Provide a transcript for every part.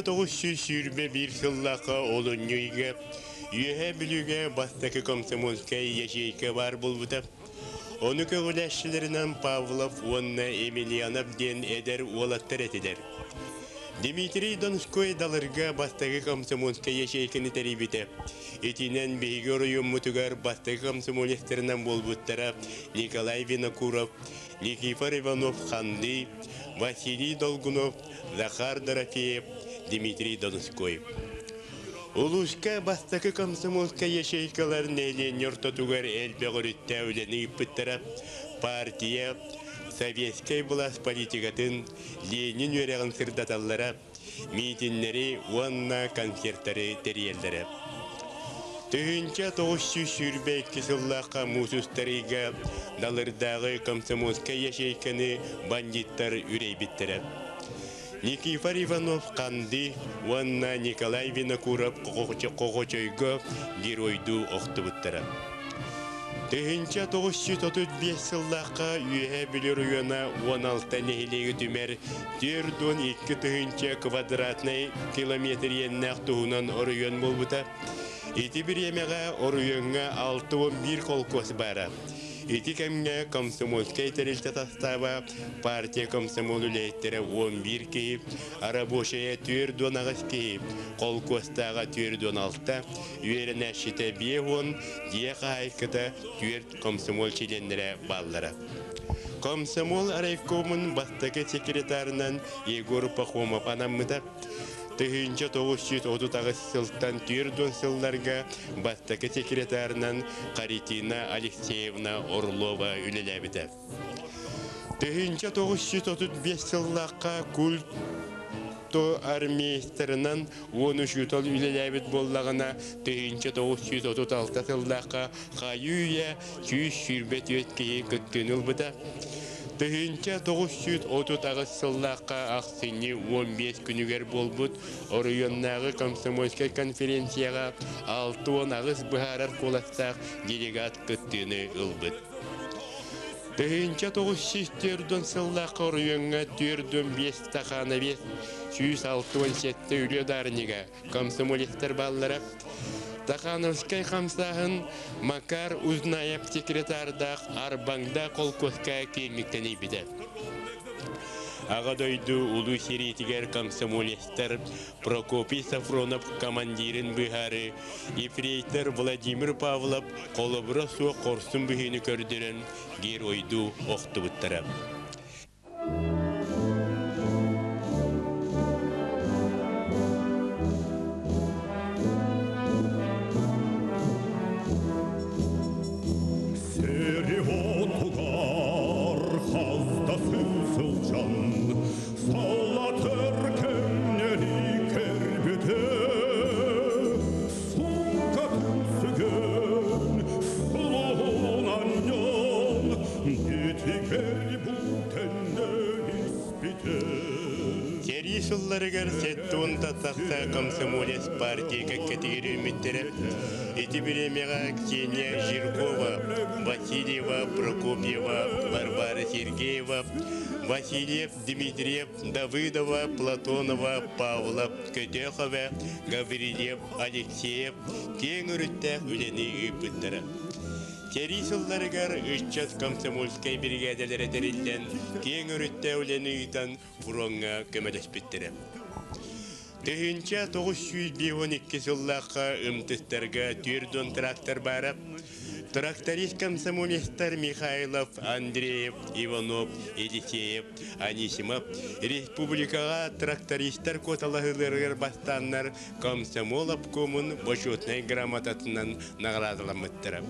1921 сыллаахха олунньу ыйга Үөһээ Бүлүүгэ бастакы комсомольскай ячейка баар буолбута. Ону көҕүлээччилэринэн Павлов уонна Емельянов диэн эдэр уолаттар этилэр. Дмитрий Донской Далырга бастакы комсомольскай ячейканы тэрийбитэ. Итинэн биһиги оройуоммутугар бастакы комсомолецтарынан буолбуттара Николай Винокуров, Никифор Иванов-Ханды, Василий Долгунов, Захар Дорофеев, Дмитрий Донской. Улууска бастакы комсомольскай ячейкалар нэһилиэнньэ ортотугар элбэх өрүттээх үлэни ыыппыттара. Партия, советскай былаас политикатын, Ленин үөрэҕин сырдаталлара, миитиннэри уонна концертары тэрийэллэрэ. 1922 сыллаахха муус устарыйга Далырдааҕы комсомольскай ячейканы бандиттар үрэйбиттэрэ. Никифор Иванов Ханды уонна Николай Винокуров Хоҕочойго геройдуу охтубуттара. 1935 сыллаахха Үөһээ Бүлүү оройуона 16 нэһилиэги түмэр 42 тыһыынча квадратнай километр иэннээх туһунан оройуон буолбута. Ити бириэмэҕэ оройуоҥҥа 61 холкуос баара. Ити кэмҥэ комсомольскай тэрилтэ састааба партия комсомол үлэһиттэрэ 11 киһи, рабочайа 48 киһи, холкуостааҕа 46, үөрэнээччитэ 50, дьиэ хаһаайката түөрт комсомол чилиэннэрэ бааллара. Комсомол райкомун бастакы секретарынан Егор Пахомов анаммыта. 1938 сылтан 40 сылларга бастакы секретарынан Харитина Алексеевна Орлова үлэлээбитэ. 1935 сыллаахха культ армейстарынан уон учуутал үлэлээбит буоллаҕына, 1936 сыллаахха хайыы-үйэ 124 киһи кыттыыны ылбыта. 1938 сыллаахха ахсынньы 15 күнүгэр буолбут оройуоннааҕы комсомольскай конференцияҕа 68 быһаарар куоластаах делегат кыттыыны ылбыт. 1904 сыллаахха оройуоҥҥа 45 стахановец, 167 үлэ ударнига, комсомолецтар бааллара. Тахановскай хамсааһын Макар Узнаев секретардаах Арбаҥда холкуоска киэҥник тэнийбитэ. Аҕа дойду Улуу сэриитигэр комсомолецтар Прокопий Сафронов командирын быһаары ефрейтор Владимир Павлов холобура суох хорсун быһыыны көрдөрөн геройдуу охтубуттара. Сири отугар хаздасы сылдьан, саллатыр кэмнэри кэрбүтэ, сумкатын сүгэн, сулуһун анньан, Сэрии сылларыгар сэттэ тахса комсомолец партия кэккэтигэр үүммүттэрэ. Ити бириэмэҕэ Ксения Жиркова, Васильева Прокопьева, Варвара Сергеева, Васильев Дмитриев, Давыдова, Платонова, Павлов, Көтөхова, Гаврильев, Алексеев киэҥ өрүттээх үлэни ыыппыттара. Сэрии сылларыгар ыччат комсомольскай биригээдэлэрэ тэриллэн, киэҥ өрүттээх үлэни ыытан фроҥҥа көмөлөспүттэрэ. 1952 сыллаахха ымтыстарга 40 трактор баара. Тракторист комсомолецтар Михайлов, Андреев, Иванов, Елисеев, Анисимов республикаҕа трактористар куоталаһыыларыгар бастааннар комсомол обкомун бочуотунай грамотатынан наҕараадаламмыттара.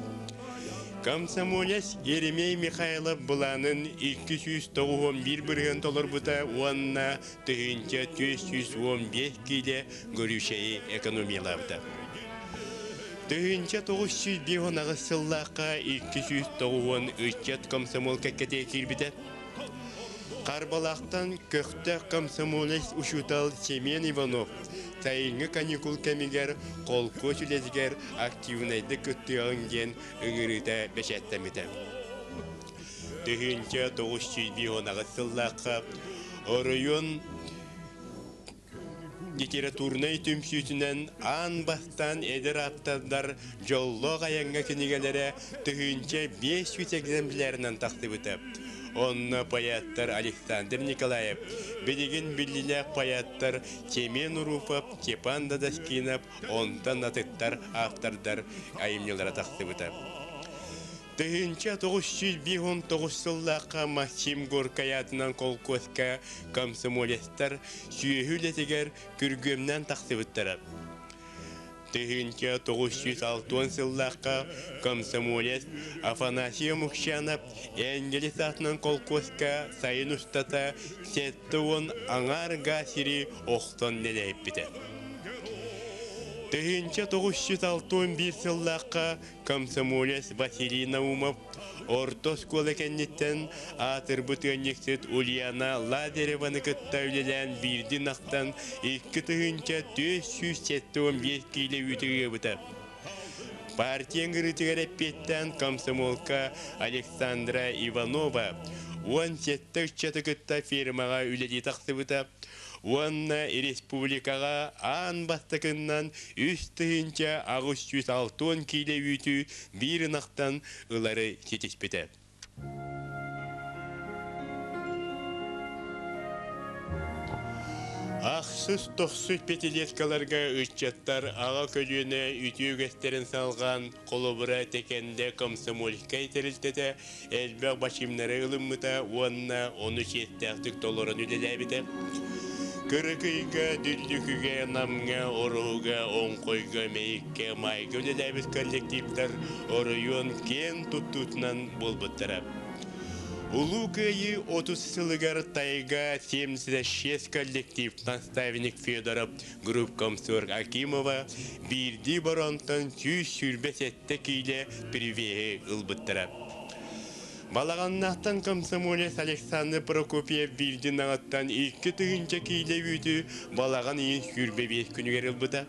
Комсомолец Еремей Михайлов былаанын 291 бырыһыан толорбута уонна 1415 киилэ горючайы экономиялаабыта. 1958 сыллаахха 290 ыччат комсомол кэккэтигэр киирбитэ. Харбалаахтан көхтөөх комсомолец учуутал Семен Иванов сайыҥҥы каникул кэмигэр холкуос үлэтигэр активнайдык кыттыаҕыҥ диэн ыҥырыыта бэчээттэммитэ. 1958 сыллаахха оройуон литературнай түмсүүтүнэн аан бастаан эдэр ааптардар Дьоллоох айаҥҥа кинигэлэрэ 1500 экземплярынан тахсыбыта. Онно поэттар Александр Николаев, билигин биллиилээх поэттар Семен Руфов, Степан Дадаскинов, онтон атыттар автордар айымньылара тахсыбыта. 1959 сыллаахха Максим Горькай аатынан холкуоска комсомолецтар сүөһү үлэтигэр күргүөмнээн тахсыбыттара. 1960 сыллаахха комсомолец Афанасий Мукчанов Энгелис аатынан холкуоска сайын устата 70 аҥаар гаа сири охтон нэлэйпитэ. 1961 сыллаахха комсомолец Василий Наумов орто оскуола кэнниттэн аатырбыт ыанньыксыт Ульяна Лазареваны кытта үлэлээн биирдин ахтан 2475 киилэ үүтү ыабыта. Партия ыҥырыытыгар эппиэттээн комсомолка Александра Иванова 17 ыччаты кытта фермаҕа үлэлии тахсыбыта уонна республикаҕа аан бастакыннан 3860 киилэ үүтү биир ынахтан ылары ситиспитэ. Ахсыс тохсус пятилеткаларга ыччаттар аҕа көлүөнэ үтүө үгэстэрин салҕаан холобура Тэкэндэ комсомольскай тэрилтэтэ элбэх бачыымнары ылыммыта уонна ону чиэстээхтик толорон үлэлээбитэ. Кырыкыйга, Дүллүкүгэ, Намҥа, Ороһуга, Оҥхойго, Мэйиккэ, Маайга үлэлээбит коллективтар оройуон киэн туттуутунан буолбуттара. Улуу Кыайыы 30 сылыгар Тайга 76 коллектив наставник Федоров, группкомсорг Акимова биирдии боронтон 127 киилэ привеһи ылбыттара. Балаҕаннаахтан комсомолец Александр Прокопьев биирдин аҕаттан 2000 киилэ үүтү балаҕан ыйын 25 күнүгэр ылбыта.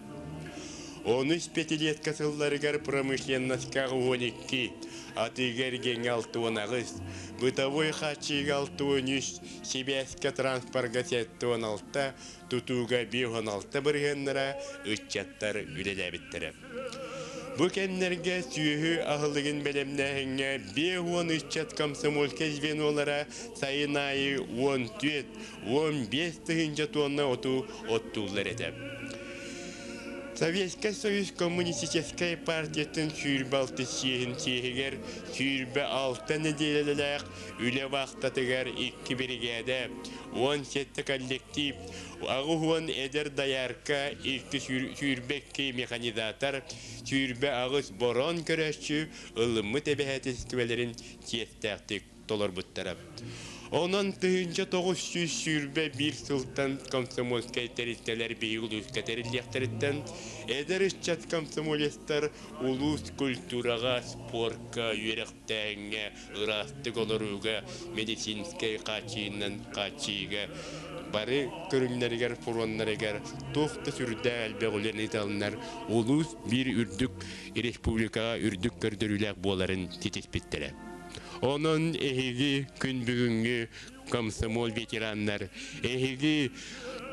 Онус пятилетка сылларыгар промышленноска 12, атыыга эргиэҥҥэ 68, бытовой хааччыйыга 63, сибээскэ транспорга 76, тутууга 56 бырыһыаннара ыччаттар үлэлээбиттэрэ. Бу кэмнэргэ сүөһү аһылыгын бэлэмнээһиҥҥэ 50 ыччат комсомольскай звенолара сайын аайы 14, 15 тыһыынча туонна оту оттууллар этэ. Советскай Союз Коммунистическай партиятын 26 съеһин съеһигэр 26 нэдиэлэлээх үлэ вахтатыгар икки биригээдэ, 17 коллектив, 80 эдэр доярка, икки 22 механизатор, 28 борон көрөөччү ылыммыт эбэһээтэлистибэлэрин чиэстээхтик толорбуттара. Онон 1921 сылтан комсомольскай тэрилтэлэр биһиги улууска тэриллиэхтэриттэн эдэр ыччат комсомолецтар улуус культураҕа, спорка, үөрэхтээһиҥҥэ, ыраастык олорууга, медицинскэй хааччыйынан хааччыйыыга бары көрүҥнэригэр, фроннарыгар туох да сүрдээх элбэх үлэни ыыталлар улуус биир үрдүк республикаҕа үрдүк көрдөрүүлээх буоларын ситиспиттэрэ. Онон эһиги күн бүгүҥҥү комсомол ветераннар, эһиги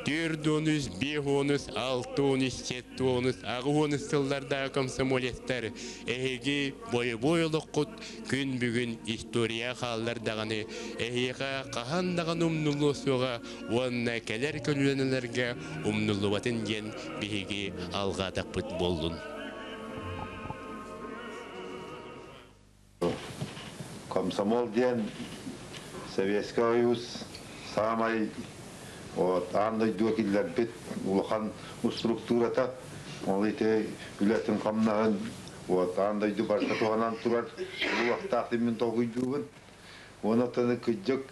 4 онус, 5 онус, 6 онус, 7 онус, 8 онус сыллардаах комсомолецтар, эһиги бойобуой олоххут күн бүгүн история хааллар даҕаны, эһиэхэ хаһан даҕаны умнуллуо суоҕа уонна кэлэр көлүөнэлэргэ умнуллубатын диэн биһиги алҕаатахпыт буоллун. Комсомол диэн Советский Союз саамай вот, аан дойдуга киллэрбит улахан структурата, ол ити үлэтин хамнаһын вот, аан дойду барыта туһанан турар улахтаах мин толкуйдуубун. Онон кыдьык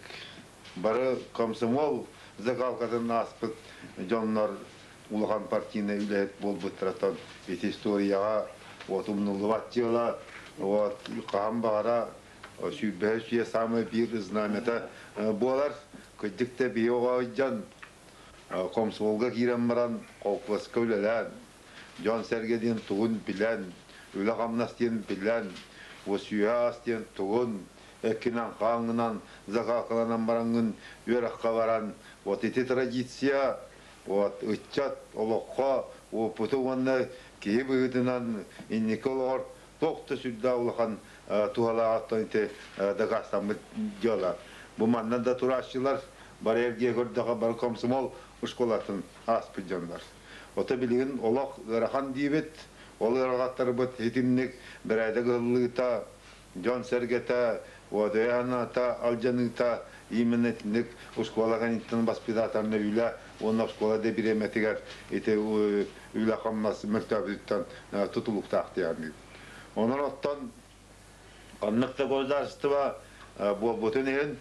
бары комсомол закалкатын ааспыт дьоннор улахан партийнай үлэһит буолбуттаратан ити историяҕа вот умнуллубат дьыала вот хаһан баҕара сүүрбэһэ сүйэ самый биир знамята буолар. Кыдьык да биһиги дьон комсомолга киирэн баран колхозка үлэлээн, дьон сэргэ диэн тугун билэн, үлэ хамнас диэн билэн, сүөһү диэн тугун эккинэн хааҥҥынан закалкаланан бараҥҥын үөрэххэ баран вот ити традиция. Вот ыччат олоххо уопуту уонна киһи быһыытынан инники олоҕор туох да сүрдээх улахан туһалааҕыттан ити дакаастаммыт дьыала. Бу манна да турааччылар бары эргийэ көрдөхө бары комсомол школатын ааспыт дьоннор. Ото билигин олох ыарахан диибит, ол ыарахаттарбыт итинник бэрээдэк ыһыллыыта, дьон-сэргэтэ, уодуйаната, алдьаныыта именно итинник оскуола кэнниттэн воспитательнай үлэ уонна оскуола да бириэмэтигэр ити үлэ-хамнас мөлтөөбүтүттэн тутулуктаах диэн. Онон оттон ханнык да государство буолбутун иһин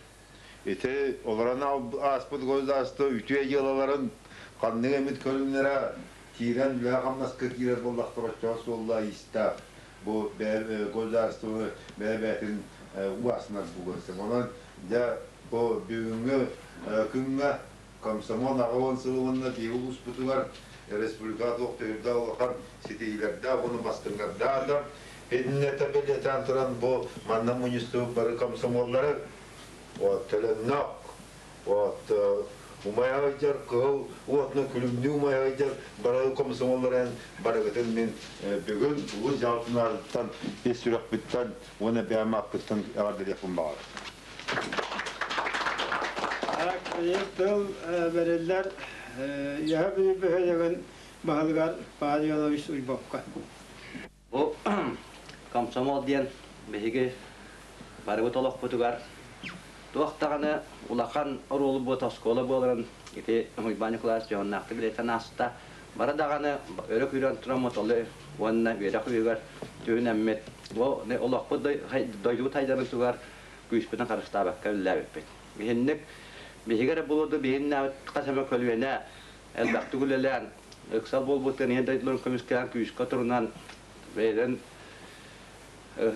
ити олорон ааспыт государство үтүө дьыалаларын ханнык эмит көрүҥнэрэ киирэн үлэ-хамнаска киирэр буоллахтара оччоҕо суолла-иистээх бу государствоны бэйэ-бэйэтин угаасынар буолуон сөп. Онон дьэ бу бүгүҥҥү күҥҥэ комсомол 80 сыл уонна биһиги улууспутугар республикаҕа туох да улахан ситиһиилэрдээх уонна бастыҥнардаах да итиннэтэ бэлиэтээн туран бу манна мунньустубут бары комсомоллары вот төлөннөх вот умайа сылдьар кыһыл уотна күлүмнүү умайа сылдьар бары комсомолларын барыгытын мин бүгүн улуус дьаһалтатыттан ис сүрэхпиттэн уонна бэйэм ааппыттан эҕэрдэлиэхпин баҕарабын. Тыл бэриллэр Үөһээ Бүлүү бөһүөлэгин баһылыгар Павел Иванович Уйбовка. Бу комсомол диэн биһиги барыбыт олохпутугар туох даҕаны улахан оруолу буота оскуола буоларын ити Уйбаан Николаевич дьоһуннаахтык билэтэн ааста. Бары даҕаны өрө күүрэн тураммыт олу уонна үөрэх үһүгэр түһүнэммит бу олохпут дойдубут хайдарын тугар күүспүтүн харыстаабакка үлэлээбиппит. Биһинник биһиги эрэ булуду биһиннээбит хас эмэ көлүөнэ элбэхтик үлэлээн ыксал буолбуттан ийэ дойдуларын көмүскээн күүскэ турунан бэйэлэрин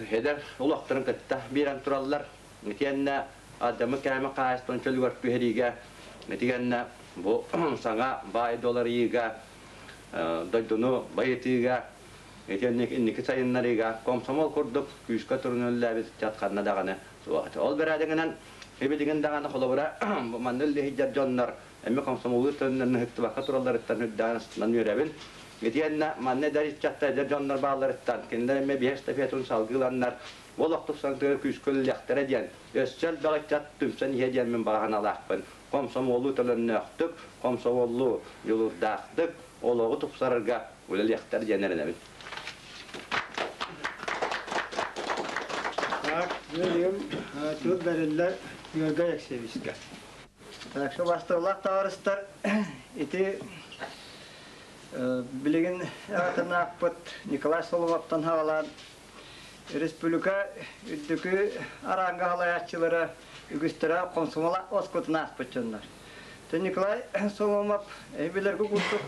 эдэр олохторун кытта биэрэн тураллар. Итиэннэ алдьаммыт кээмэ хаһаайыстыбаны чөлүгэр түһэриигэ, итигэннэ бу саҥа баай доларыйыыга, дойдуну байытыыга, итиэннэ инники сайыннарыыга комсомол курдук күүскэ турунан үлэлээбит ыччат ханна даҕаны суох этэ. Ол бэрээдэгинэн билигин даҕаны холобура манна үлэлиһидьэр дьоннор эмиэ комсомоллуур төннөн ыһыктыбакка туралларыттан үрдээн астынан үөрэбин. Итиэннэ манна эдэр ыччаттар, эдэр дьоннор баалларыттан кинилэр эмиэ биһи эстафетатын салгыыланнар, бу олох тупсарытыгар күүскэ үлэлиэхтэрэ диэн, өссө элбэх ыччат түмсэн иһэ диэн мин баҕа санаалаахпын. Комсомоллуу төлөннөөхтүк, комсомоллуу дьулуурдаахтык олоҕу тупсарарга үлэлиэхтэр диэн эрэнэбин. Так, билигин тыл бэриллэр Георгий Алексеевичка. Так что бастыылаах табаарыстар ити билигин аатынаахпыт Николай Соловоттан хаалаан республика үрдүкү араанга халайааччылара үгүстэрэ комсомол оскутун ааспыт дьоннор. Николай Соломов билэргэ курдук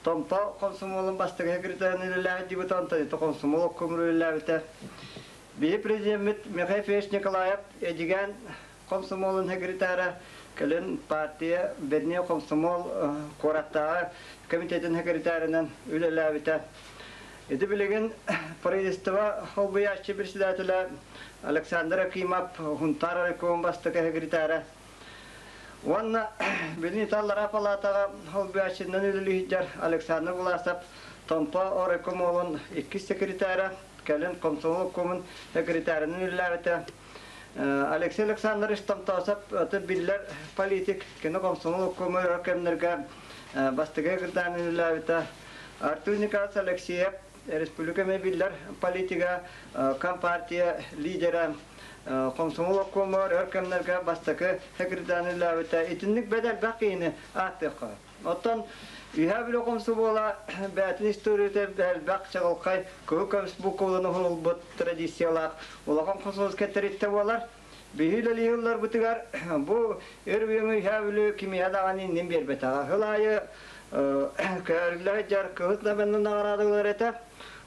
Томпо комсомолун бастакы секретарын үлэлээбит дебютант, комсомол обкомун үлэлээбитэ. Биһи президеммит Михаил Федорович Николаев Эдьигээн комсомолун секретара, кэлин партия Вернее комсомол куораттааҕы комитетин секретарынан үлэлээбитэ. Ити билигин правительство холбуйааччы председателэ Александр Акимов Хунтаар райком бастакы секретара. Уонна билин Италлара палатаҕа холбуйааччынан үлэлиһидьэр Александр Власов Томпо райкомолун иккис секретара, кэлин комсомол обкомун секретарынан үлэлээбитэ. Алексей Александрович Томтосов биллэр политик, кини комсомол обкому өр кэмнэргэ бастакы кырдаан үлэлээбитэ. Артур Николаевич Алексеев республика биллэр политига, компартия лидера, комсомол обкомугар өр кэмнэргэ бастакы секретарь үлэлээбитэ. Итинник бэт элбэх киһини ааттыахха. Оттон Үһээ Бүлүү комсомола бэйэтин историята элбэх чаҕылхай кыһыл көмүс букваларын уһулбут традициялаах улахан комсомольскай тэрилтэ буолар. Биһи үлэлии ылларбытыгар бу өр үйэҥи Үһээ Бүлүү кимиэхэ даҕаны иннин биэрбэтэҕэ. Сыл аайы көөрүллэ сылдьар кыһыл знамянан наҕараадалар этэ.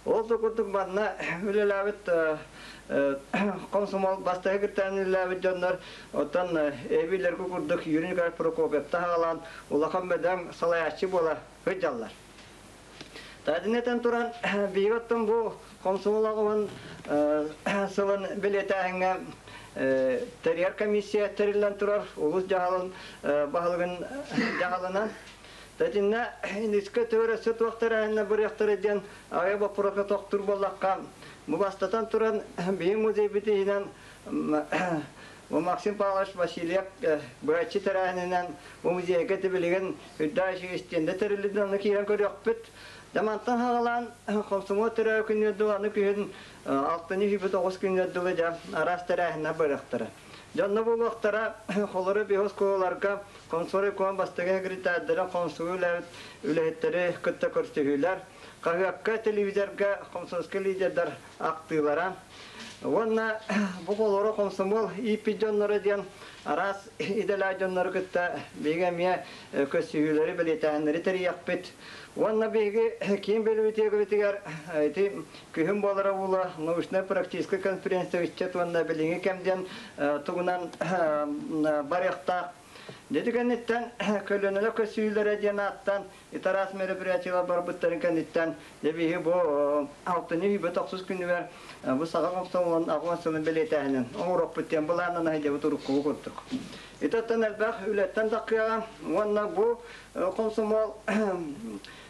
Ол да курдук манна үлэлээбит комсомол бастакы кыртаан үлэлээбит дьоннор оттон эбилэргэ курдук Юрий Николаевич Прокопьевта хаалан улахан бөдөҥ салайааччы буола сылдьаллар. Таатинэтэн туран биһиги оттон бу комсомол аҕабын сылын бэлиэтээһиҥҥэ тэрийэр комиссия тэриллэн турар улуус дьаһалын баһылыгын дьаһалынан. Тэтиннэ иннискэ төөрөсө туохтарааһынна бырыахтара диэн аҕай боппурока тохтур буоллахха, бу бастатан туран биһи музейбит иһинэн бу Максим Павлович Васильев быһаччы тэрээһининэн бу музейга тибилигин үрдээх истиэндэ тэриллибит онно киирэн көрүөхпүт. Дьэ мантан хаҕалаан комсомол төрөө күнү аны күһүн алтыны хүйбүт оҕус күнү дылы дьэ араас тэрээһиннэр барыахтара. Дьонно буолуохтара холору биһи оскуолаларга комсомол куон бастыҥы секретарьдарын комсомол үлэһиттэри кытта көрсүһүүлэр, хаһыакка, телевизорга комсомольскай лидердар актыылара. Уонна бу холору комсомол ииппит дьонноро диэн араас идэлээх дьоннору кытта биһиги эмиэ көрсүһүүлэри бэлиэтээһиннэри тэрийэхпит. Уонна биһиги киин библиотекабытыгар ити күһүн буолара буола научнай практическай конференция ыччат уонна билиҥҥи кэм диэн тугунан барыахтаах. Дьэ кэнниттэн көлүөнэлэр көссүүлэрэ диэн ааттаан ити араас мероприятиелар барбыттарын кэнниттэн дьэ биһи бу алтынньы үйбэ тохсус күнүгэр бу саха комсомолун аҕыс сылын бэлиэтээһинин оҥоруохпут диэн былааннан сылдьабыт уруккугу курдук. Итаттан элбэх үлэттэн таххыаҕа уонна бу комсомол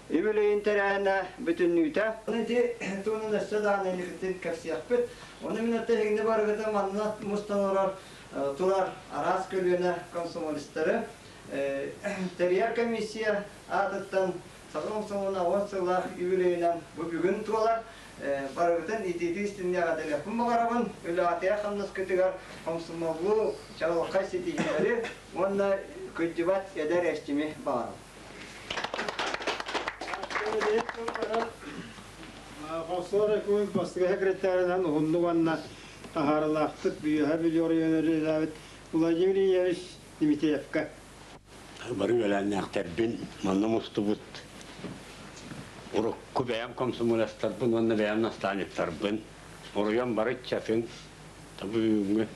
үбүлүөйүн тэрээһинэ бүтүннүүтэ. Ити туһунан өссө даҕаны инникитин кэпсиэхпит. Ону мин эһигини барыгыта манна мустан олорор турар араас көлүөнэ комсомолистары тэрийэр комиссия аатыттан Саха комсомолун аҕыс сыллаах юбилейынан бу бүгүн туолар барыгытын итиитин истиннэҕэ дэлэхпин баҕарабын, үлэҕитигэр хамнаскытыгар комсомоллуу чаҕылхай ситиһиилэри уонна кырдьыбат эдэр эрчими баҕарабын. Комсомол райкомун бастакы секретарынан уһуннук уонна таһаарылаахтык Бүөһэ Бүлүү оройуонугар үлэлээбит Владимир Ильич Дмитриевка. Бары үөлээннээхтэрбин манна мустубут урукку бэйэм комсомолецтарбын уонна бэйэм наставниктарбын оройуон бары ыччатын бүгүҥҥү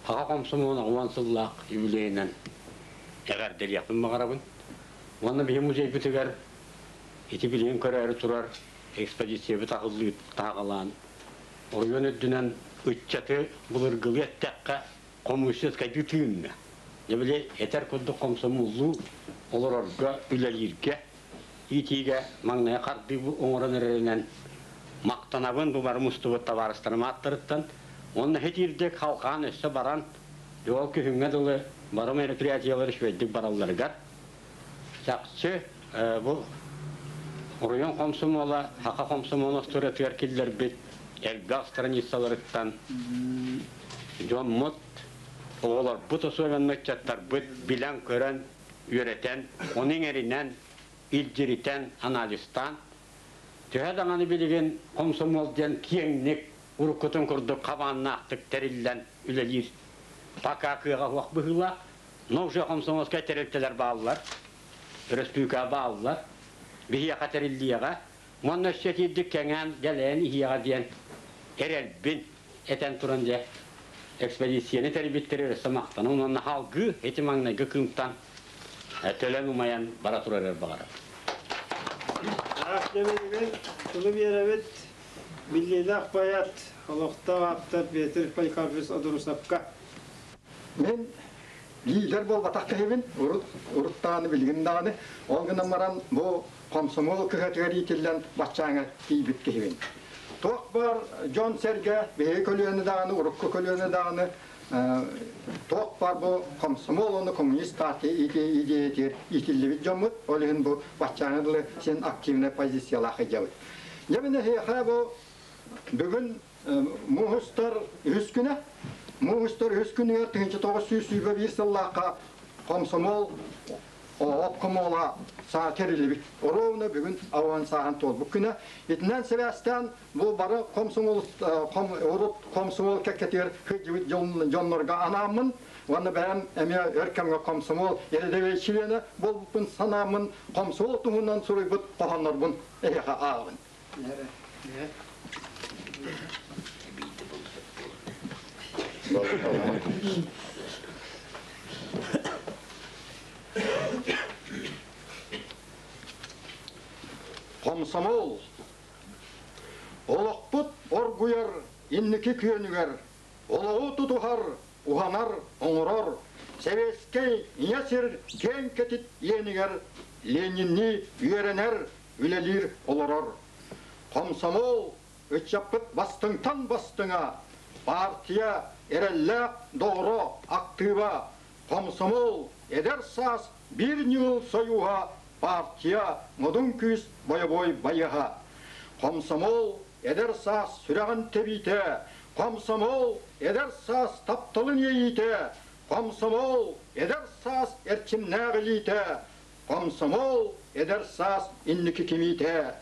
Саха комсомолун 60 сыллаах юбилейынан эҕэрдэлиэхпин баҕарабын. Уонна биһи музейбытыгар ити билигин көрөөрү турар экспозициябыт аһыллыы таһаҕалаан оройуон үрдүнэн ыччаты былыргылыы эттэххэ коммунистическайдыы тыынна. Дьэ били этэр курдук комсомоллуу олорорго, үлэлииргэ, иитиигэ маҥнай хардыы оҥорон эрэринэн махтанабын бу бары мустубут табаарыстарым ааттарыттан. Уонна хитиирдик халҕаан өссө баран, ол күһүҥҥэ дылы бары мероприятиялар үчүгэйдик баралларыгар чахчы бу оройуон комсомола Саха комсомол остуоруйатыгар киллэрбит элбэх страницаларыттан дьоммут, оҕолорбут особенно ыччаттарбыт билэн-көрөн, үөрэтэн, ону иҥэринэн, илдьиритэн, анализтаан төһө даҕаны билигин комсомол диэн киэҥник уруккутун курдук хабааннаахтык тэриллэн үлэлиир пока кыаҕа суох быһыылаах, но уже комсомольскай тэрилтэлэр бааллар, өрөспүүбүлүкэ бааллар, биһиэхэ тэриллиэҕэ, уонна өссө итиирдик кэҥээн дэлэйэн иһиэҕэ диэн эрэлбин этэн туран дьэ экспедицияны тэрийбиттэригэр өссө махтанабын уонна салгыы ити маҥнайгы кыымтан төлөн умайан бара турар баҕарабын. Тылы биэрэбит биллиилээх поэт, олохтоох ааптар Петр Поликарпович Одурусовка. Мин лидер буолбатах киһибин, урут уруттааны билигин даҕаны, ол гынан баран бу комсомол кыһатыгар иитиллэн баччааҥа тиийбит киһибин. Туох бар дьон-сэргэ биһиги көлүөнэ даҕаны, урукку көлүөнэ даҕаны туох бар бу комсомол уонна коммунист партия идеятыгар иитиллибит дьоммут, ол иһин бу баччааҥа дылы син активнай позициялаах ыдьабыт. Дьэ мин эһиэхэ бу бүгүн муус устар үһүс күнэ, муус устар үһүс күнүгэр 1921 сыллаахха комсомол обкомола саа тэриллибит. Ровно бүгүн ауан сааһын туолбут күнэ. Итинэн сибээстээн бу бары комсомол урут комсомол кэккэтигэр сылдьыбыт дьоннорго анааммын уонна бэйэм эмиэ өр кэмҥэ комсомол рядовой членэ буолбуппун санааммын комсомол туһунан суруйбут хоһооннорбун эһиэхэ ааҕабын. Комсомол олохпут оргуйар инники күөнүгэр олоҕу тутуһар, уһанар, оҥорор сэбиэскэй ийэ сир киэҥ кэтит иэнигэр. Ленинни үөрэнэр, үлэлиир олорор. Комсомол ыччаппыт бастыҥтан бастыҥа, партия эрэллээх доҕоро актыыба, комсомол эдэр саас биир ньыгыл сойууһа, партия модун күүс бойобуой байыһа. Комсомол эдэр саас сүрэҕин тэбиитэ, комсомол эдэр саас тапталын иэйиитэ, комсомол эдэр саас эрчимнээх илиитэ, комсомол эдэр саас инники кимиитэ.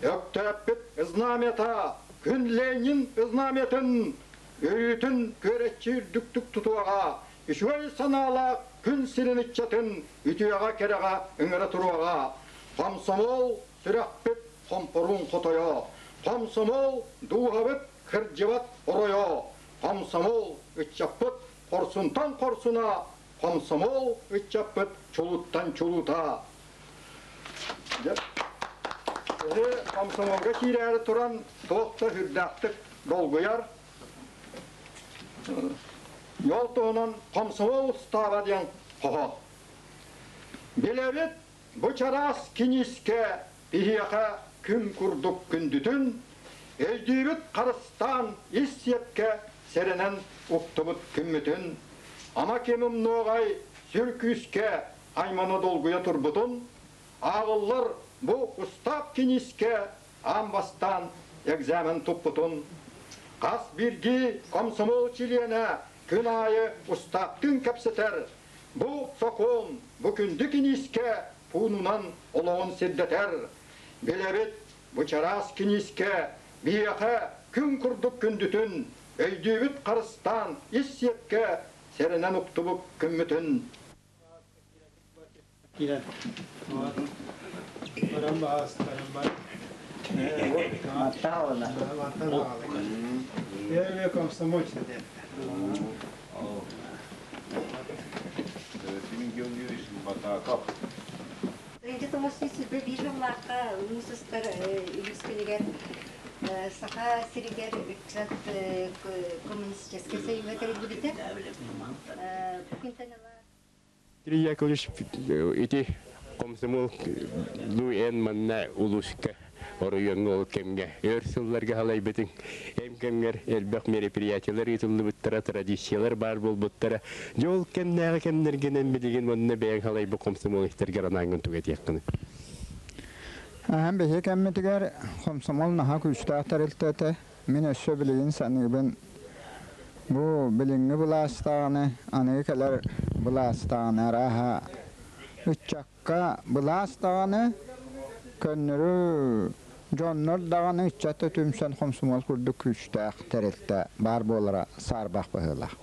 Өктөөппүт знамята, күн Ленин знамятын өрүүтүн күөрэччи үрдүктүк тутуоҕа, үчүгэй санаалаах күн сирин ыччатын үтүөҕэ-кэрэҕэ ыҥыра туруоҕа. Комсомол сүрэхпит хомпоруун хотойо, комсомол дууһабыт кырдьыбат оройо, комсомол ыччаппыт хорсунтан хорсуна, комсомол ыччаппыт чулуттан чулута. Комсомолга киирээри туран туох да үрдээхтик долгуйар. Йол туһунан комсомол устааба диэн хоһоон. Билэбит бу чараас киниискэ биһиэхэ күн курдук күндүтүн, өйдүүбүт харыстаан ис сиэпкэ сэрэнэн уктубут күммүтүн, ама ким умнуоҕай сүр күүскэ аймана долгуйа турбутун, ааҕыллар бу устаап киниискэ аан бастаан экзамен туппутун, хас биирдии комсомол чилиэнэ күн аайы устааптыын кэпсэтэр, бу сокуон бу күндү киниискэ пуунунан олоҕун сирдэтэр. Билэбит, бу чараас киниискэ биһиэхэ күн курдук күндүтүн, өйдүүбүт харыстаан ис сиэпкэ сэрэнэн уктубут күммүтүн. Киирэн. Баран баас, баран бар. Маттаалына. Мантан аҕалык. Первый комсомольцы диэн. Семен Георгиевич Батаков. Инде томосный сүрбэ биир сыллаахха муус устар үһүс күнүгэр Саха сиригэр ыччат коммунистическай союһа тэриллибитэ. Бу күнтэн ыла Дмитрий Яковлевич ити комсомол эн манна улууска оройуоҥҥа ол кэмҥэ өр сылларга халайбытыҥ эм кэмҥэр элбэх мероприятиелар ыытыллыбыттара, традициялар баар буолбуттара. Дьэ ол кэмнээҕи кэмнэргинэн билигин уонна бэйэҥ халайбыт комсомол истэргэр анаангын тугу этиэххиний? Аһан биһи кэммитигэр комсомол наһаа күүстээх тэрилтэ этэ. Мин өссө билигин саныыбын, бу билиҥҥи былаастааҕыны, аныгы кэлэр былаастааҕыны арааһа ыччакка былаас даҕаны, көннөрү дьоннор даҕаны ыччат да түмсэн хомсомуол курдук күүстээх тэрилтэ баар буолара саарбах быһыылаах.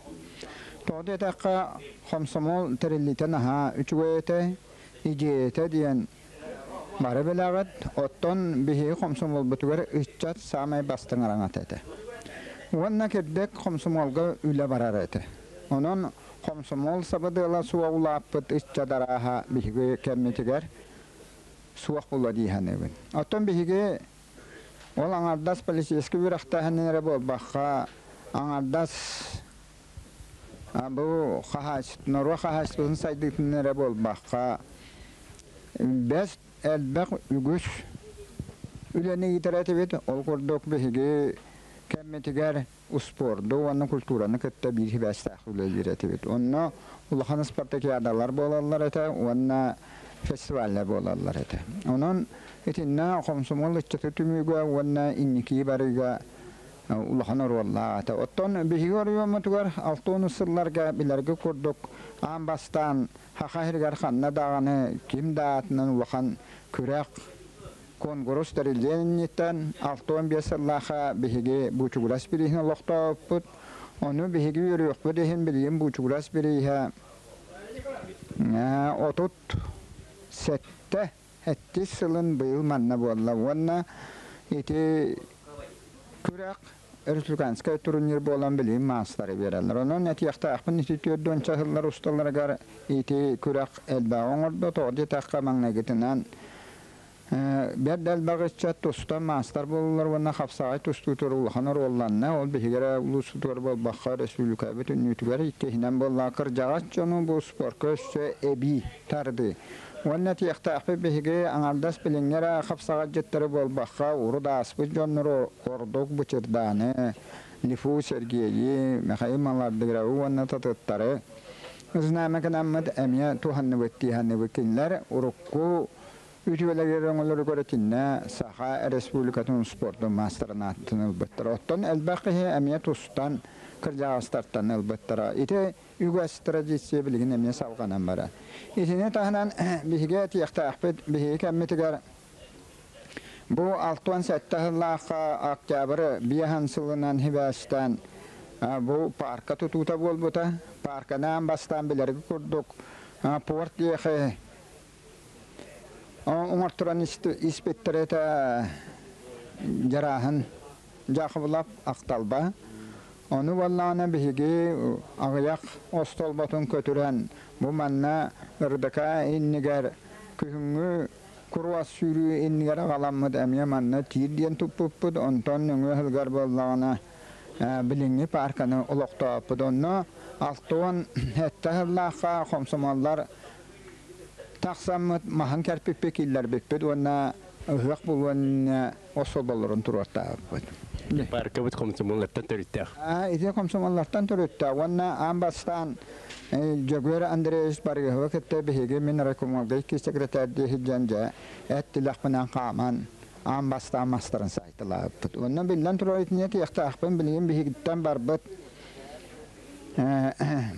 Тоҕо диэтэххэ, хомсомуол тэриллиитэ наһаа үчүгэй этэ, идиэйэтэ диэн Бары билэҕит, оттон биһиги хомсомуолбутугар ыччат саамай бастыҥ араҥата этэ. Уонна кирдик хомсомуолга үлэ барар этэ. Онон хомсомуол сабыдыала суох улааппыт ыччат арааһа биһиги кэммитигэр суох буолуо дии саныыбын. Оттон биһиги ол аҥардас полицейскай үөрэхтээһинин эрэ буолбакка, аҥардас бу хаһаайыстыба, норуот хаһаайыстыбатын сайдыытын эрэ буолбакка, бэс элбэх үгүс үлэни ыытар этибит. Ол курдук биһиги кэммитигэр успуорду уонна культураны кытта биир сибээстээх үлэлиир этибит. Онно улахан спартакиадалар буолаллар этэ уонна фестиваллар буолаллар этэ. Онон итиннэ хомсомуол ыччаты түмүүгэ уонна инники барыыга улахан оруоллаах этэ. Оттон биһиги оройуоммутугар 60 сылларга билэргэ курдук аан бастаан Саха сиригэр ханна даҕаны ким да аатынан улахан күрэх, куонкурус тэриллиэн инниттэн 65 сыллаахха биһиги Буучугурас бирииһин олохтообуппут. Ону биһиги үөрүөхпүт иһин билигин Буучугурас бирииһэ 37 сэттис сылын быйыл манна буолла уонна ити күрэх республиканскай турнир буолан билигин маастары биэрэллэр. Онон этиэхтээхпин ити 40 сыллар усталарыгар ити күрэх элбэҕи оҥордо. Тоҕо диэтэххэ маҥнайгытынан бэрт элбэх ыччат тустан маастар буоллулар уонна хапсаҕай тустуутугар улахан оруолланна. Ол биһиги эрэ улууспутугар буолбакка республикабыт үннүүтүгэр иккиһинэн буолла. Кырдьаҕас дьону бу спорка өссө эбии тардыы. Уонна тиэхтээхпит биһиги аҥардас билиҥҥи эрэ хапсаҕайдьыттары буолбакка, урут ааспыт дьоннору ордук Бычырдааны, Лифу Сергейи, Михаил Малардыгыравы уонна татыттары знамя гынаммыт эмиэ туһанныбыт дии саныыбыт. Кинилэр урукку үтүөлэригэр өҥөлөрүгэр итиннэ Саха Республикатын спордун маастарын ааттын ылбыттара. Оттон элбэх киһи эмиэ тустан кырдьаҕастартан ылбыттара. Ити үгэс традиция билигин эмиэ салҕанан барар. Итини таһынан биһиги этиэхтээхпит, биһиги кэммитигэр бу 67 сыллаахха октябрь биэһэн сылынан сибээстээн бу парка тутуута буолбута. Парканы аан бастаан билэрги курдук порт диэхи оҥорторон испиттэр этэ Дьарааһын Дьаахыбылап Ахталба. Ону буоллаҕына биһиги аҕыйах остуолбатын көтүрэн бу манна РДК иннигэр күһүҥҥү куруос сүүрүү иннигэр аҕаламмыт эмиэ манна тиир диэн туппуппут. Онтон нөҥүө сылгар буоллаҕына билиҥҥи паарканы олохтооппут. Онно 67 сыллаахха хомсомуоллар тахсаммыт маһын кэрпиппит, киллэрбиппит уонна ыһыах булуон остуолбаларын туруортаабыппыт. Паркабыт комсомоллартан төрүттээх. Ити комсомоллартан төрүттээх уонна аан бастаан Дьөгүөр Андреевич Барыһовы кытта биһиги мин райкомолга икки секретарь сылдьан дьэ эт тилэхпинэн хааман аан бастаан мастарын саайталаабыппыт. Уонна биллэн турар итиннэ тиэхтээхпин билигин биһигиттэн барбыт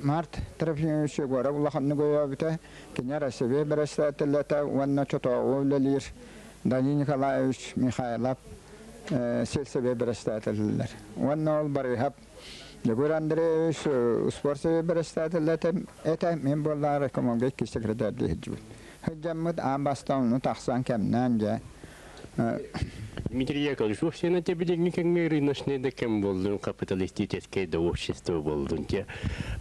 Март Трофимович Егоров улаханнык өйөөбүтэ. Кини Россия бэрэссэдээтэлэ уонна Чотооҕу үлэлиир Данил Николаевич Михайлов сельсовет бэрэссэдээтэллэр. Уонна ол Барыһап Егор Андреевич спорт совет бэрэссэдээтэлэ этэ, мин буоллаҕа райкомолга икки секретарь сылдьыбыт. Сылдьаммыт аан бастаан ону тахсан кэмнээн дьэ Дмитрий Яковлевич, вообще на тебе билиҥҥи кэмҥэ рыночный да кэм буоллун, капиталистическое да общество буоллун те.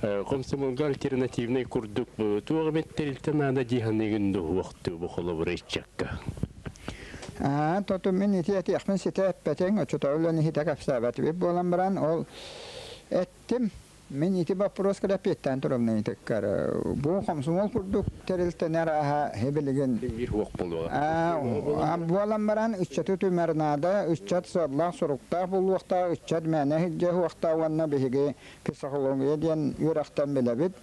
Комсомолга альтернативный курдук туох эмит тэрилтэ наада дии саныыгын дуһуохтуу бу холобура иччакка. Аа, тоту мин ити этиэхпин ситэ эппэтиҥ, оччотооҕу үлэни ситэ кэпсээбэтибит буолан баран, ол эттим. Мин ити боппуруоска да эппиэттээн турабын ыйытыккар. Бу хомсомуол курдук тэрилтэнэр ааһа билигин биир хуох буолуоҕа. Буолан баран ыччаты түмэр наада, ыччат сыаллаах-соруктаах буолуохтаах, ыччат мээнэ сылдьыа суохтаах уонна биһиги психология диэн үөрэхтэн билэбит.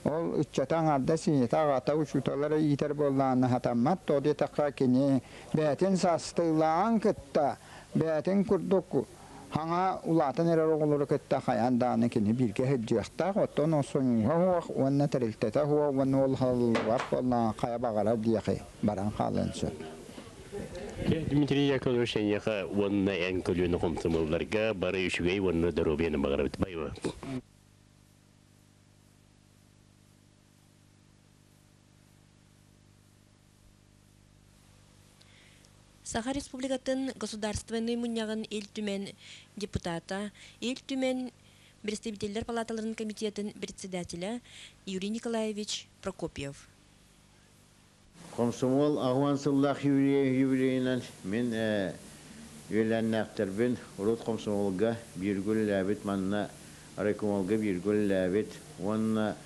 Ол ыччаты аҥаардас ийэтэ, аҕата, учууталлара иитэр буоллаҕына сатаммат. Тоҕо диэтэххэ кини бэйэтин саастыылааҕын кытта бэйэтин курдук Хаҥа улаатан эрэр оҕолору кытта хайаан даҕаны кини бииргэ сылдьыахтаах, оттон осуньуга суох уонна тэрилтэтэ суох уонна ол халыллыбат буоллаҕына хайа баҕарар диэки баран хаалыан сөп. Дмитрий Яковлевич эйиэхэ уонна эн көлүөнэ хомсомолларга бары үчүгэй уонна доруобуйаны баҕарабыт. Байва. Саха Республикатын Государственнай Мунньаҕын Ил Түмэн депутата, Ил Түмэн Представителлэр палаталарын комитетын председателэ Юрий Николаевич Прокопьев. Комсомол аҕыс уон сыллаах юбилейынан мин үөлээннээхтэрбин урут комсомолга бииргэ үлэлээбит манна райкомолга бииргэ үлэлээбит уонна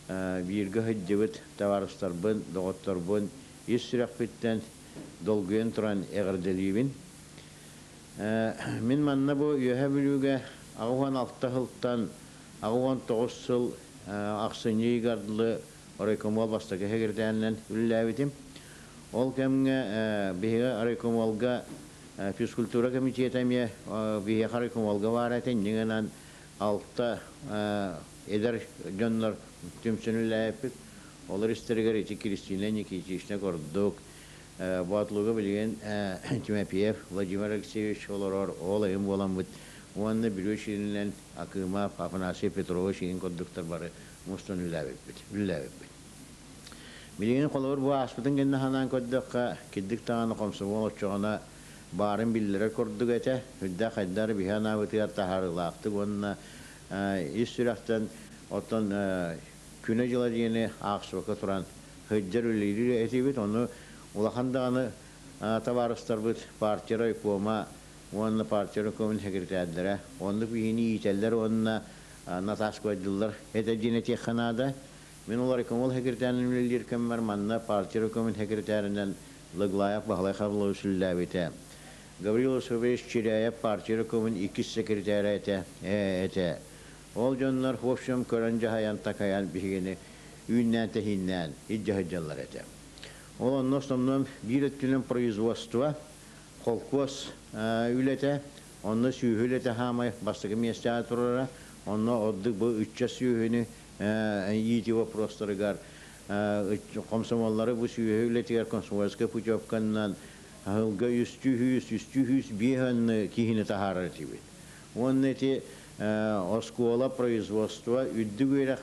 бииргэ сылдьыбыт табаарыстарбын, доҕотторбун ис сүрэхпиттэн долгуйан туран эҕэрдэлиибин. Мин манна бу Үөһээ Бүлүүгэ 86 сылтан 89 сыл ахсынньы ыйыгар дылы райкомол бастакы секретарынан үлэлээбитим. Ол кэмҥэ биһиги райкомолга физкультура комитета эмиэ биһиэхэ райкомолга баар этэ, инньэ гынан алта эдэр дьоннор түмсэн үлэлээбиппит. Олор истэригэр ити Кристина Никитична курдук Боотулуга билигин Тимофеев Владимир Алексеевич олорор, ол айым буоламмыт уонна Бүлүү сиринэн Акыма Афанасий Петрович иһин курдуктар бары мустан үлэлээбиппит. үлэлээбиппит. Билигин холобур бу ааспытын кэннэ санаан көрдөххө, кирдик даҕаны хомсомуол оччоҕуна баарын биллэрэр курдук этэ. Үрдээх хайдар биһи анаабытыгар таһаарыылаахтык уонна ис сүрэхтэн оттон күнэ-дьыла диэни аахсыбакка туран сылдьар үлэлиир этибит. Ону улахан даҕаны табаарыстарбыт партия райкома уонна партия райкомун секретарьдара оннук биһини иитэллэр уонна натаскывайдыллар этэ диэн этиэххэ наада. Мин ол райкомол секретарынан үлэлиир кэммэр манна партия райкомун секретарынан Лыглаев Баһылай Хавлович үлэлээбитэ. Гаврил Осипович Чиряев партия райкомун иккис секретара этэ. этэ. Ол дьоннор, в общем, көрөн дьаһайан, такайан биһигини үүннээн-тэһииннээн илдьэ сылдьаллар этэ. Ол онно основном биир өттүнэн производство, холкуос үлэтэ, онно сүөһү үлэтэ хаамай бастакы миэстэҕэ турара, онно ордук бу ыччат сүөһүнү иитии вопростарыгар комсомоллары бу сүөһү үлэтигэр комсомольскай путевканан аһылга үстүү үстүү биэһэн киһини таһаарар этибит. Уонна ити оскуола, производство, үрдүк үөрэх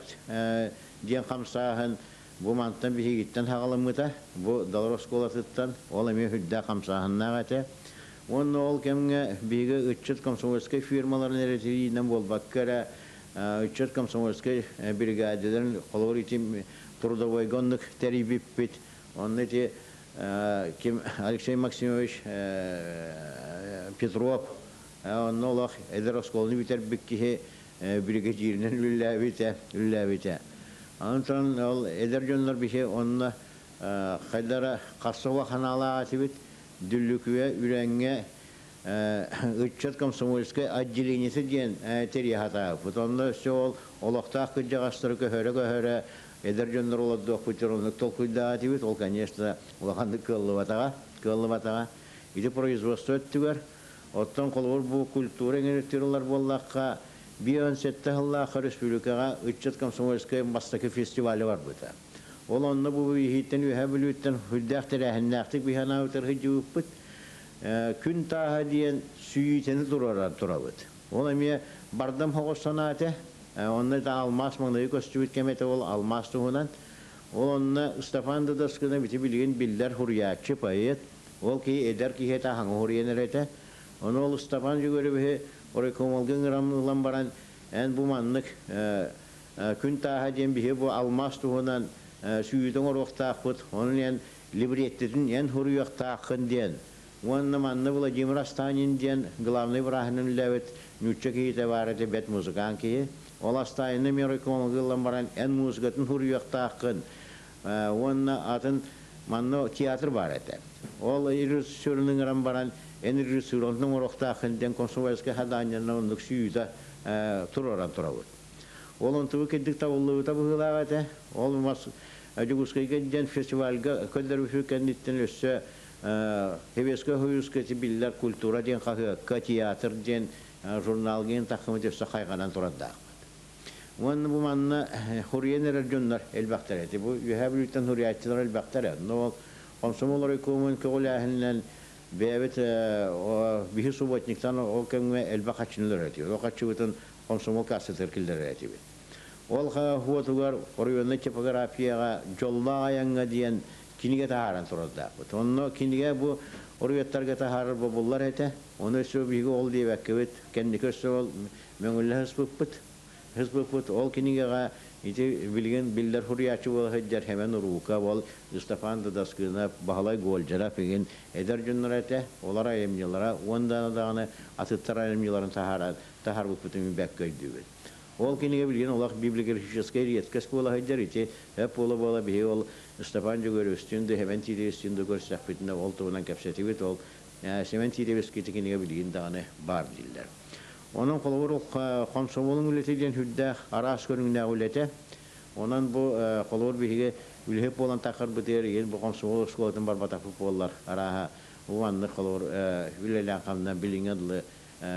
диэн хамсааһын бу мантан биһигиттэн хаҕаламмыта, бу Далыр оскуолатыттан, ол эмиэ үрдээх хамсааһыннаах этэ. Уонна ол кэмҥэ биһиги ыччат комсомольскай фирмаларын эрэтириинэн буолбакка эрэ ыччат комсомольскай бригадаларын холобур ити трудовойга оннук тэрийбиппит. Онно ити ким Алексей Максимович Петров онно олох эдэр оскуоланы бүтэрбит киһи бригадиринэн үлэлээбитэ, үлэлээбитэ. Онтон ол эдэр дьоннор биһи онно хайдара хассова ханаалаах этибит, Дүллүкүө Үрэҥҥэ ыччат комсомольскай отделениеты диэн тэрийэ сатаабыппыт. Онно өссө ол олохтоох кырдьаҕастары көһөрө-көһөрө эдэр дьоннор олордуохпут оннук толкуйдаах этибит. Ол, конечно, улаханнык кыаллыбатаҕа, кыаллыбатаҕа. Ити производство өттүгэр. Оттон холобур бу культура иҥэртирилэр буоллахха, 57 сыллаах республикаҕа ыччат комсомольскай бастакы фестивале барбыта. Ол онно бу иһиттэн үөһэ Бүлүүттэн үрдээх тэрээһиннээхтик биһанаабытар сылдьыбыппыт. Күн тааһа диэн сүүйтэни турарар турабыт. Ол эмиэ бардам хоҕус санаата. Онно да алмаас маҥнайгы көстүбүт кэм этэ ол алмаас туһунан. Ол онно Степан Дадаскына бити билигин биллэр хуруйааччы, поэт. Ол киһи эдэр киһи этэ хаҥа хуруйан эрэ этэ. Ону ол Степан Дьөгүөрүбүһү оройкомолга ыҥыран ылан баран, эн бу маннык күн тааһа диэн биһи бу алмаас туһунан сүүйүтэ оҥоруохтаахпыт, онон эн либреттитин эн суруйуохтааххын диэн. Уонна манна Владимир Астанин диэн главный бырааһынан үлэлээбит нуучча киһитэ баар этэ, бэт музыкант киһи. Ол Астанины эмиэ оройкомолга ылан баран эн музыкатын суруйуохтааххын. Уонна атын манна театр баар этэ. Ол режиссерун ыҥыран баран эн режиссерун оҥоруохтааххын диэн комсомольскай хадаанньанан оннук сүүйүтэ туруоран турабыт. Ол онтубу кирдик табыллыбыта быһыылаах этэ. Ол мас Дьокуускайга диэн фестивальга көрдөрбүпүт кэнниттэн өссө Хевескэ Союзка биллэр культура диэн хаһыакка, театр диэн журналга диэн таххымыт өссө хайҕанан турардаахпыт. Уонна бу манна хуруйан эрэр дьоннор элбэхтэр эти. Бу Үөһээ Бүлүүттэн хуруйааччылар элбэхтэр. Но ол комсомол райкомун көҕүлээһининэн бэйэбит биһи субботниктан ол кэмҥэ элбэх хаччынылар этибит. Ол хаччыбытын комсомол кассатыгар киллэрэр этибит. Ол хуотугар оройуоннай типографияҕа Дьоллоох айаҥҥа диэн кинигэ таһааран турардаахпыт. Онно кинигэ бу оруйуоттарга таһаарар бобуллар этэ. Ону өссө биһиги ол диэбэккэбит, кэнники өссө ол мөҥүллэ сыспыппыт. Сыспыппыт ол кинигэҕэ ити билигин биллэр суруйааччы буола сылдьар Хэмэн Уруука, ол Ыстапаан Дадаскыынап, Баһылай Гуолдьарап игин эдэр дьоннор этэ. Олор айымньылара уонна даҕаны атыттар айымньыларын таһааран таһаарбыппытын бэккэ өйдүүбүн. Ол кинигэ билигин олох библиографическай редкость буола сылдьар. Ити эп буола-буола биһиги ол Степан Дьөгүөрүбүстүүн да, Сэмэн Тиитэбистүүн да көрсөхпүтүнэ ол туһунан кэпсэтибит. Ол Сэмэн Тиитэбискэ ити кинигэ билигин даҕаны баар дииллэр. Онон холобур хомсомуолун үлэтэ диэн сүрдээх араас көрүҥнээх үлэтэ. Онон бу холобур биһиги үлэһит буолан таххарбытыгар игин бу хомсомуол оскуолатын барбатахпыт буоллар арааһа бу маннык холобур үлэлээн хамнан билиҥҥэ дылы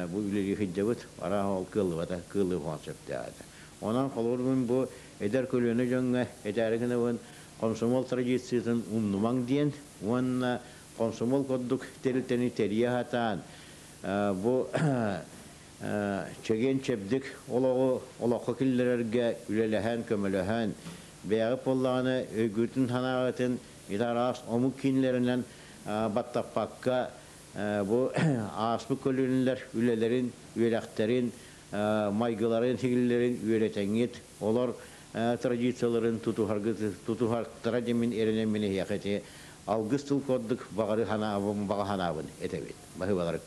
бу үлэлии сылдьабыт, арааһа ол кыаллыбата, кыаллыан сөптөөх этэ. Онон холобур мин бу эдэр көлүөнэ дьоҥҥо этээри гынабын, комсомол традициятын умнумаҥ диэн уонна комсомол курдук тэрилтэни тэрийэ сатаан бу чэгиэн-чэбдик олоҕу олоххо киллэрэргэ үлэлэһэн, көмөлөһөн, бэйэҕит буоллаҕына өйгүтүн-санааҕытын ити араас омук кииннэринэн баттаппакка бу ааспыт көлүөнэлэр үлэлэрин, үөрэхтэрин, майгыларын, сигилилэрин үөрэтэҥҥит, олор традицияларын тутуһартара диэммин эрэнэммин эһиэхэ ити алгыс тыл курдук баҕары ханаабын, баҕа ханаабын этэбин. Баһыыбалары.